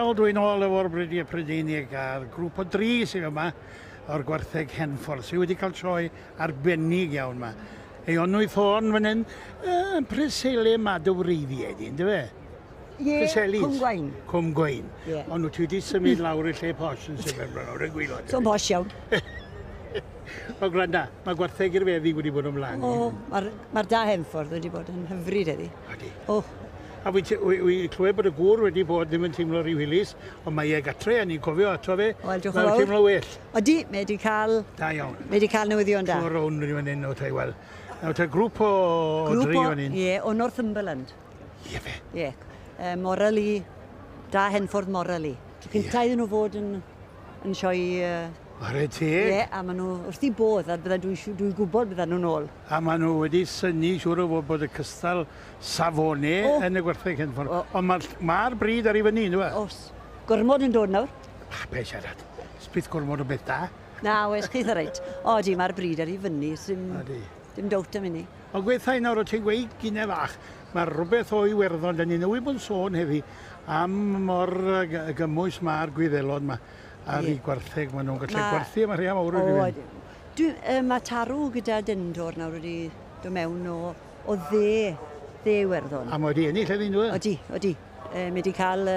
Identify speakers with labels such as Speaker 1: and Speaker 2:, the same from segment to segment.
Speaker 1: Wel, dwi'n ôl efo'r Bridiau Prydeinig a'r grŵp o dri sydd yma o'r gwartheg Henffordd sydd wedi cael sioe arbennig iawn yma. Eonwy Thorne fan hyn, yn Preseli yma dy wreiddiau di, ynddo fe?
Speaker 2: Ie,
Speaker 1: Preselis.
Speaker 2: Cwm Gwaun.
Speaker 1: Cwm Gwaun.
Speaker 2: Ie.
Speaker 1: Ond wyt ti wedi symud lawr i lle posh yn Sir Benfro nawr, y gwaelod.
Speaker 2: So'n posh iawn.
Speaker 1: O, gwranda, mae gwartheg i'r feddi wedi bod ymlaen.
Speaker 2: O, mae'r ma da Henffordd wedi bod yn hyfryd heddi.
Speaker 1: Ydy.
Speaker 2: O,
Speaker 1: A wi clywed bod y gŵr wedi bod ddim yn teimlo rhyw hylus, ond mae e gatre a ni'n cofio ato fe.
Speaker 2: Wel, diolch yn
Speaker 1: Mae'n
Speaker 2: fawr.
Speaker 1: teimlo well.
Speaker 2: Odi, mae wedi cael,
Speaker 1: Da iawn.
Speaker 2: mae wedi cael newyddion da.
Speaker 1: O'r rown wedi fan hyn o Taiwel. Nawr te grŵp o
Speaker 2: Grŵp
Speaker 1: dri fan hyn.
Speaker 2: Ie, o Northumberland.
Speaker 1: Ie fe.
Speaker 2: Ie. Morally, da Henffordd Morally. Tro cynta iddyn nhw fod yn sioe.
Speaker 1: Whare teg.
Speaker 2: Ie, a maen nhw wrth i bodd, a bydda dwi'n dwi gwybod bydda nhw'n ôl.
Speaker 1: A maen nhw wedi synnu siŵr o fod bod y cystal safone yn y gwartheg Henffordd. Ond mae'r ma bryd ar ei fyny, ynddo fe?
Speaker 2: Os. Gormod yn dod nawr.
Speaker 1: Ah, be siarad. Sbith gormod o beth da.
Speaker 2: Na, wes, chith ar reit. O, di, mae'r bryd ar ei fyny. Sim,
Speaker 1: Odi.
Speaker 2: dim dowt am hynny.
Speaker 1: Ond gweithio nawr, o ti'n gweud gynne fach, mae rhywbeth o Iwerddon, da ni newydd bod yn sôn heddi am mor gymwys mae'r Gwyddelod yma ar
Speaker 2: Ie.
Speaker 1: eu gwartheg. Maen nhw'n gallu gwerthu am arian mawr
Speaker 2: O,
Speaker 1: wedi fynd.
Speaker 2: odi. Mae tarw gyda Dendor nawr wedi dod mewn o dde Iwerddon.
Speaker 1: A mae wedi ennill heddi, ynddo fe?
Speaker 2: Odi, odi. Mae wedi cael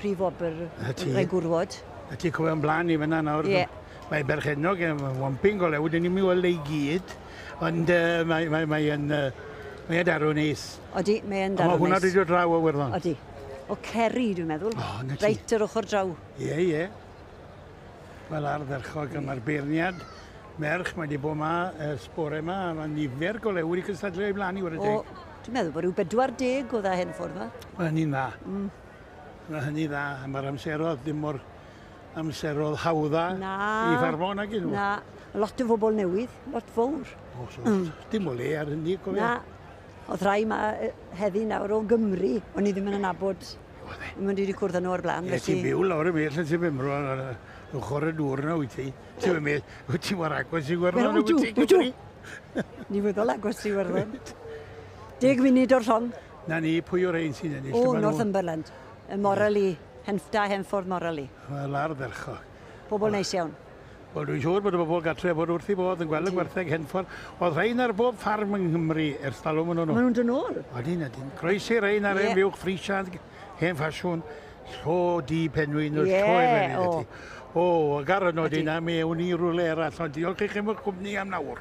Speaker 2: prif wobr
Speaker 1: Na ti.
Speaker 2: rhai gwrwod.
Speaker 1: A ti'n cofio yn blaen i fyna nawr.
Speaker 2: Ie.
Speaker 1: Mae berchennog yn wamping go lew, dyn ni'n mynd i weld ei gyd, ond mae darw neis.
Speaker 2: Odi, mae yn
Speaker 1: A mae
Speaker 2: darw
Speaker 1: hwnna
Speaker 2: neis.
Speaker 1: wedi dod draw o Iwerddon.
Speaker 2: Odi. O Kerry, dwi'n meddwl.
Speaker 1: O, 'na ti.
Speaker 2: Reit yr ochr draw.
Speaker 1: Ie, ie. Wel, ardderchog, a mae'r beirniad merch, mae wedi bod yma ers bore yma, a mae nifer go lew wedi cystadlu o'i blaen i whare
Speaker 2: O,
Speaker 1: teg.
Speaker 2: dwi'n meddwl bod rhyw 40 o dda Henffordd yma.
Speaker 1: Mae hynny'n dda. Mae hynny'n dda, a mae'r amserodd ddim mor amserodd hawdda
Speaker 2: Na.
Speaker 1: i ffarmo nag ydyn nhw.
Speaker 2: Na, lot o bobl newydd, lot fawr.
Speaker 1: O, so, dim o le ar hynny, cofio.
Speaker 2: Na, oedd rhai yma heddi nawr o Gymru, o'n i ddim yn anabod.
Speaker 1: Oedd e.
Speaker 2: Ddim wedi cwrdd â nhw o'r blaen,
Speaker 1: Ie, ti'n byw lawr y bell yn Sir Benfro ar ochr y dŵr yna, wyt ti? Ti'n meddwl, wyt ti mor agos i Iwerddon,
Speaker 2: Wel,
Speaker 1: wyt
Speaker 2: ydw,
Speaker 1: ti
Speaker 2: ydw.
Speaker 1: Gymru?
Speaker 2: Ni weddol agos i Iwerddon. 10 munud o'r llong.
Speaker 1: Na ni, pwy o'r ein sy'n ennill?
Speaker 2: O,
Speaker 1: Dyma nhw.
Speaker 2: Northumberland. Y Morally, da Henffordd Morally.
Speaker 1: Wel, ardderchog.
Speaker 2: Pobl neis iawn.
Speaker 1: Wel, dwi'n siŵr bod y bobl gatre bod wrth i bodd yn gweld y gwartheg Henffordd. Oedd rhain ar bob ffarm yng Nghymru ers talwm yn nhw.
Speaker 2: Maen nhw'n dod nôl.
Speaker 1: Odyn, odyn. Croesi rhain ar hen fuwch Frisian, hen ffasiwn, llo di penwyn, o'r
Speaker 2: Ie,
Speaker 1: llo efenid
Speaker 2: o.
Speaker 1: ydi. O, ac ar y nodyn na, mi ewn ni rywle arall, ond diolch i chi am y cwmni am nawr.